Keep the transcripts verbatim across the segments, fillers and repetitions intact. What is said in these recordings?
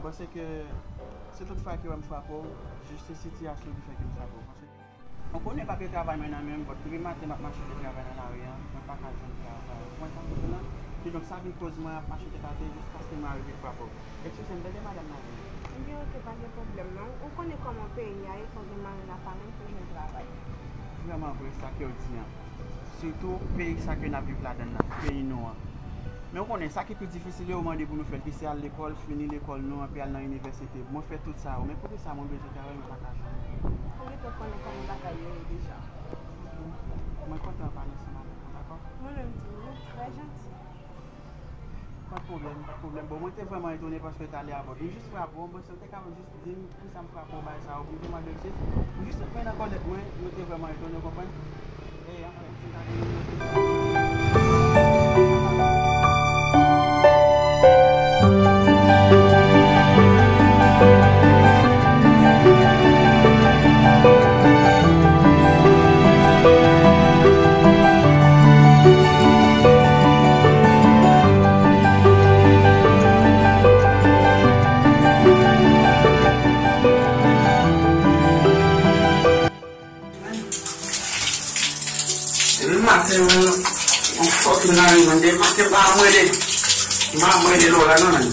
Paske si tout fwa ke w wè m frape w, jis se sitiyasyon ki fè ke m frape w. Paske ou konnen pa gen travay mwen nan men m, but depi maten m ap mache de travay nan lari a, mwen pa ka jwenn travay. Ou konprann sa m di w la? Kidonk sa vin koz mwen ap mache tèt atè jis paske mari te frape w. Eskize m, tande madanm nan vini. Ebyen, oke, pa gen pwoblèm non. Ou konnen kòman peyi a ye, fò gen mari la pa menm pou jwenn travay. Vrèman vre sa ke w di an. Sitou peyi sa ke n ap viv ladann nan, peyi nou an. Men ou konnen, sa ki pi difisil yo, yo mande pou nou fè l, ki se al lekòl, fini lekòl nou, epi al nan inivèsite. Mwen fè tout sa yo, men poukisa mwen bezwen travay, mwen pa ka jwenn? Ou gentan konnen kòman bagay yo ye deja. Mwen kontan pale ansanm avèk ou, dakò? Mwen menm tou, ou trè janti. Pa t pwoblèm, pa t pwoblèm. Bon, mwen te vrèman etone paske talè a, bon, m jis frape w, mwen panse w te ka jis di m poukisa m frape w, bagay sa yo, pou m te mande w eskiz. M jis ret mwen nan kòlèt mwen, mwen te vrèman etone, w konprann? E, anfen, se sa ki Depi maten, man, yon fòk yon lari, man. Depi maten, m pa janm rele. M pa janm rele Laura, non, man.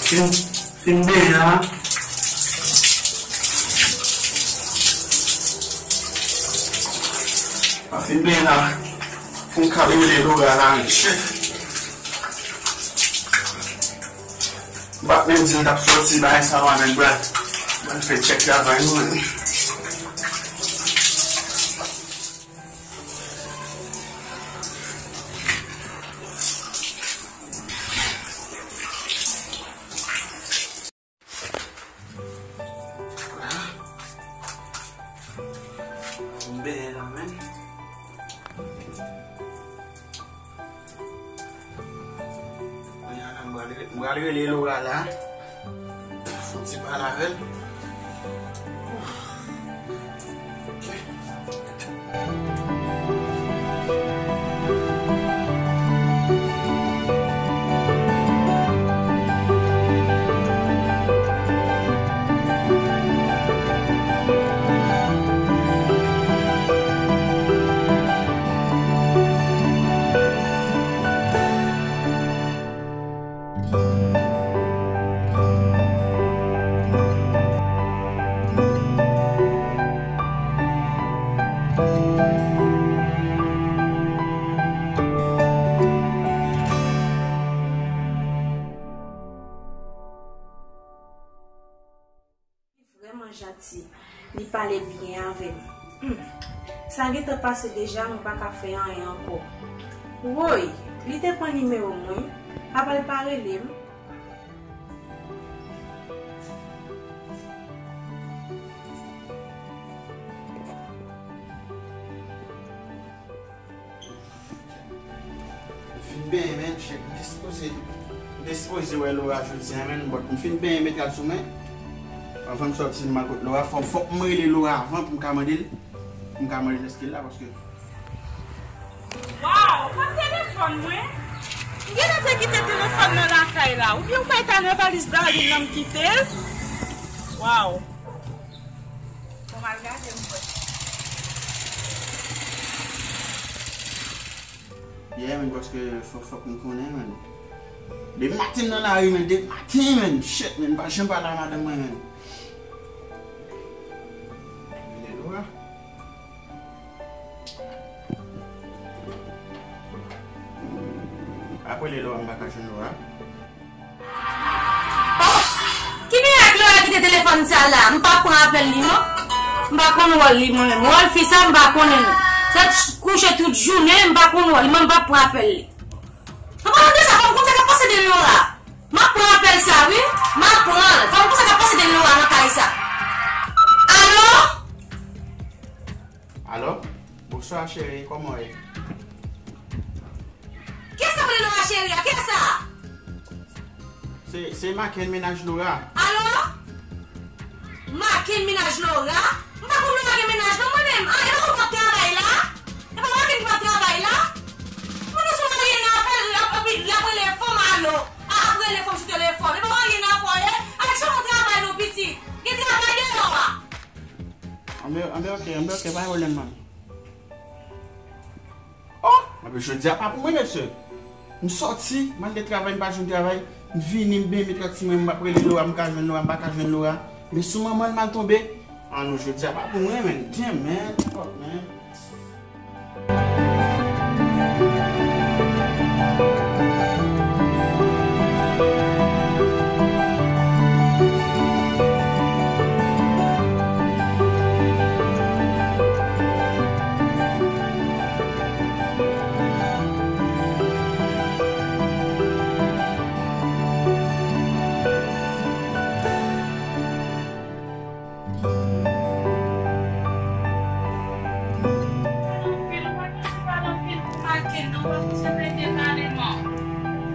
Fin, fin benyen la. Pa fin benyen la. Pou m ka rele Laura la, men. Shit. M pa t menm di m t ap sòti bagay sa yo a, men bra. Mwen fè tchèk travay nou, men. M benyen la, men. Kounye a la, m pral rele, m pral rele Laura la. Fon ti pale avè l. Ok. Li vrèman janti. Li pale byen avè m. Hmm. Sa gentan pase deja, mwen pa ka fè anyen ankò. Woy, li te pran nimewo m, wi. Apa l pa rele m? M fin benyen, men, shit, m te sipoze, m te sipoze wè Laura jodi a, men, but m fin benyen, met rad sou mwen. Anvan m sòti, m al kot Laura, fò, fòk m rele Laura avan pou m ka mande l, pou m ka mande l èske l la, paske Waw, kot telefòn mwen? M genlè te kite telefòn nan lakay la. Oubyen ou pa t al nan valiz Darline nan m kite l? Waw. Bon, m al gade m wè. Yeah, men, paske fòk, fòk m konnen, men. Depi maten m nan lari, men, depi maten, men. Shit, men, m pa janm pale a madanm mwen, men. Rele Laura. Apre li Laura, m pa ka jwenn Laura. Oh! Ki mirak Laura kite telefòn sa la? M pa pran apèl li non. M pa konn wòl li mwen menm. Wòl fi sa m pa konnen l. Sa kouche tout jounen, m pa konn wòl li, mwen m pa pran apèl li. An palan de sa, fò m konn sa k ap pase de Laura. M ap pran apèl sa wi. M ap pran l. Fò m konn sa k ap pase de Laura nan kay sa. Alo? Alo? Bonswa cheri, kòman w ye? Kiyès k ap rele Laura cheri a? Kiyès sa? Se, se Maken, mennaj Laura. Alo? Maken, mennaj Laura? M pa konn Laura gen mennaj non mwen menm. Ah, e pa ou k ap travay la? E pa Maken ki p ap travay la? Mwen nan sou marye nan apèl, l ap, l ap, l ap rele fanm alo. A, ap rele fanm sou telefòn. Anben, anben, oke, anben, oke, pa gen pwoblèm, manmi. Oh, anben, jodi a pa pou mwen, mesye. M sòti, m al gen travay, m pa jwenn travay. M vini, m benyen met ak timoun, m ap rele Laura, m ka jwenn Laura, m pa ka jwenn Laura. Men sou manman l m al tonbe. Ah non, jodi a pa pou mwen, man. Damn, man. Fuck, man.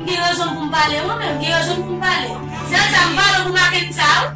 M gen rezon pou m pale, wi, men m gen rezon pou m pale. Sèl sa, m pale pou Makensa, wi.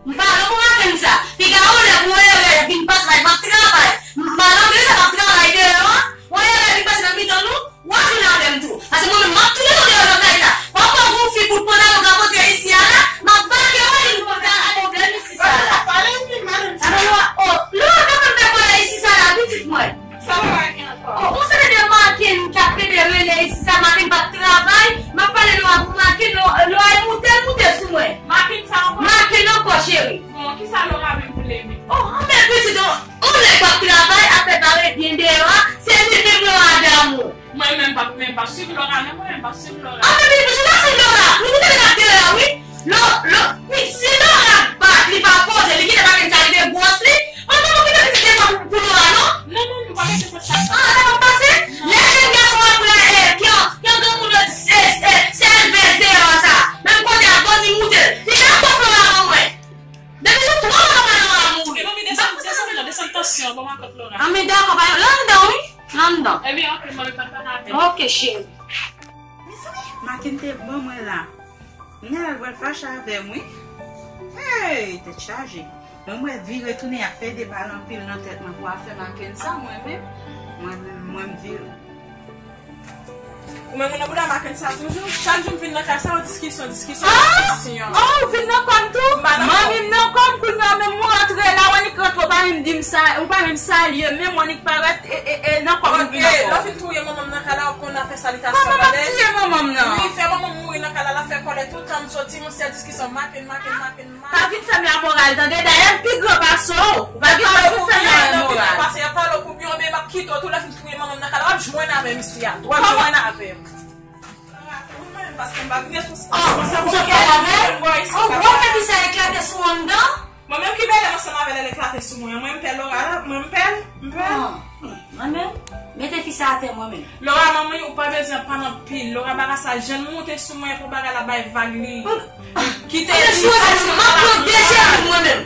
M pale pou Makensa. Piga ou lè pou erè vin pase la, m ap travay. Malandren sa p ap travay deyò a. Ou erè vin pase nan mitan nou. W ap jwenn avè m tou. Paske mwen menm, m ap touye nou deyò nan kay sa. W ap wè gon fi kout pantalon k ap antre isi a la, m ap bake w, li nou konn fè pwoblèm isi sa la. Pale, wi, madanm. Alò, oh, Laura pa konn fè kòlè isi sa la, pitit mwen. Sa Laura gen ankò? Oh, on seri de Makenn k ap pede rele isi sa, Makenn p ap travay. M ap pale Laura pou Makenn, Laura, Laura moute, moute sou mwen. Makenn sa ankò? Makenn ankò, cheri. Bon, kisa Laura menm pou li menm? Oh, anben, pitit, on, on nèg k ap travay, ap fè bare byen deyò a, se li menm Laura damou. Mwen menm p ap, menm p ap swiv Laura, men mwen menm p ap swiv Laura. Ah, men, men, men, se pa swiv Laura. Nou koute nèg ap deyò a, wi. Lo, lo, wi, si Laura bat, li pa poze, li kite Makenn sa rive gwòs li. Mwen pa kite pitit devan pou, pou Laura, non. Non, non, nou pa mete fòt sa. Ah, sa pa pase? Lè jèn gason ap pran, eh, ki an, ki an granmoun, eh, eh, sèl vès deyò a sa. Menm kote a, bann li moute. Li ka gwòs Laura ban mwen. Depi sou twa mwa, Laura mouri. E manmi, desann, desann, desann tansyon an, ban m akòt Laura. Ah, men dakò, pa, l anndan, wi. L anndan. Ebyen, oke, manmi, pa pale avè l. Oke, cheri. Mezanmi, Makenn te ban mwen la. Mwen al wè l fache avè m, wi. Hey, tèt chaje. Mwen, mwen vire tounen, y ap fè deba anpil nan tèt mwen pou afè Makenn sa, mwen menm. Mwen menm, mwen m vire. Ou menm ou nan bouda Makenn sa toujou? Chak jou m vin nan kay sa, ou diskisyon, diskisyon, diskisyon. Oh, ou vin nan kò m tou? M pa nan kò. Manmi m nan kò m, kounye a menm mwen antre la, w annik rantre, ou pa menm di m sa, ou pa menm salye m, menm w annik parèt, e, e, e, nan kò m ou vin ankò. Ok, lè w fin touye manman m nan kay la, w ap konn afè salitasyon. Manman m ap touye manman m nan. Wi, fè manman m mouri nan kay la, l ap fè kòlè toutan, m soti, m sèl diskisyon, Makenn, Makenn, Makenn, Makenn. Pa vin fè m lamoral, tande? Dayè, m pi gran pase w. Ou pa gen dwa vin fè m lamoral. Pase, y ap pale w pou byen, men m ap kite w tou, lè fin touye manman m nan kay la, w ap jwenn avè m isi a tou. W ap jwenn avè m. Ou menm, paske m pa vin responsab. Oh, ou sot pale avè l? Oh, w ap fè fi sa eklate sou anndan? Mwen menm ki bèlè ansanm avè l, l eklate sou mwen. Mwen m pè Laura, mwen m pè l, m pè l. Oh, mwen menm, mete fi sa atè mwen menm. Laura, manmi, ou pa bezwen pale anpil. Laura, bagay sa, jan l moute sou mwen, pou bagay la bay vag li. Kite li. M ap pran de jeni mwen menm.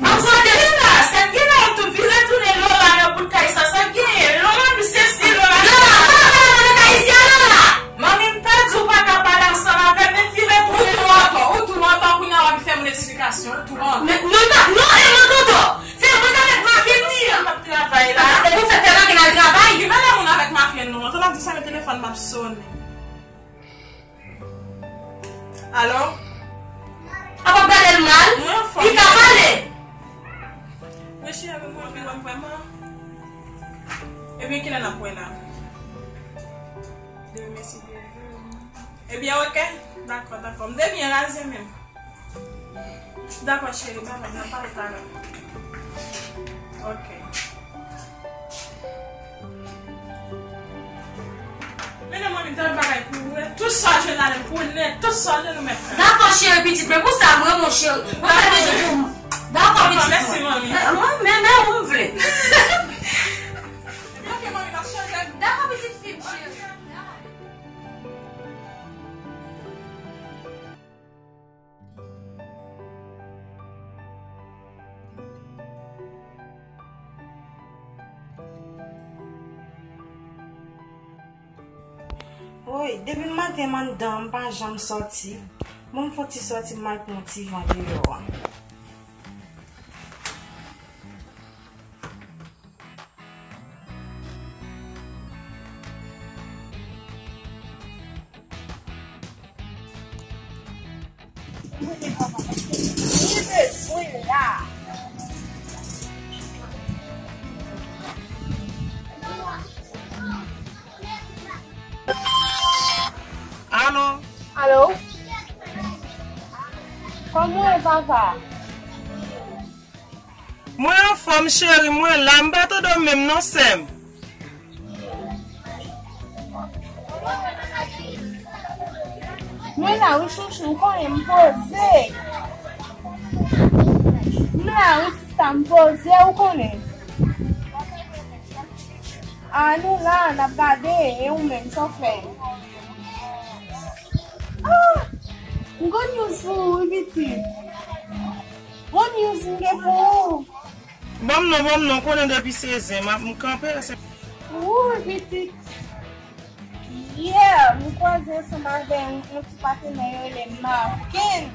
M ap pran de. Sa k gen la, sa k gen la, ou tou vire tounen Laura nan bout kay sa, sa k genyen? Laura, misye si Laura. Laura, pa pale nan kay isi a, Laura. Manmi, m pa di w pa ka pale ansanm avè m, men vire tounen. Ou twò tò, ou twò tò, kounye a w ap fè moun eksplikasyon, ou twò tò. Men, non, non, e mwen twò tò. Se mwen k avèk Makenn li an. M ap travay la. E pou fè, fè Makenn al travay. Gen mèt moun avèk Makenn nou. Antan m ap di sa, men telefòn m ap sonnen. Alo? A p ap gade l mal? Mwen anfòm. Li ka pale. Mwen cheri, mwen anvi wè m vrèman. Ebyen, kilè n ap wè la? Demen si Dye vle. Ebyen, oke. Dakò, dakò. M te byen raze menm. Dakò, cheri, bye bye, n ap pale talè. Oke. Mennen manmi, tande bagay pou ou, tout sa w jwenn la, pou nèt, tout sa w jwenn ou mèt fè. Dakò, cheri, pitit, men pou sa, mwen, mon cheri, mwen pa bezwen pou m. Dakò, pitit mwen. Mèsi, manmi. Eh, mwen, men, men, ou m vle. Oke, manmi, n ap chanje. Dakò, pitit fi m, cheri. Woy, depi maten m anndan, m pa janm sòti. Bon, m fon ti sòti, m al pran yon ti van deyò a. Li bezwen la. Alo? Kòman w ye, papa? Mwen anfòm, cheri, mwen la, m pa tande w menm non, sè m. Mwen la, wi, chouchou, ou konnen m poze. M la, wi, sista, m poze, ou konnen. A, nou la, n ap gade, e ou menm, sa w fè? Ah! M gon news pou ou, wi, pitit. Bon news m gen pou ou. Ban m non, ban m non, konnen depi se zen, m ap m kanpe. Wi, pitit. Yeah, m kwaze ansanm avè yon, yon ti patenè yo rele Marvin.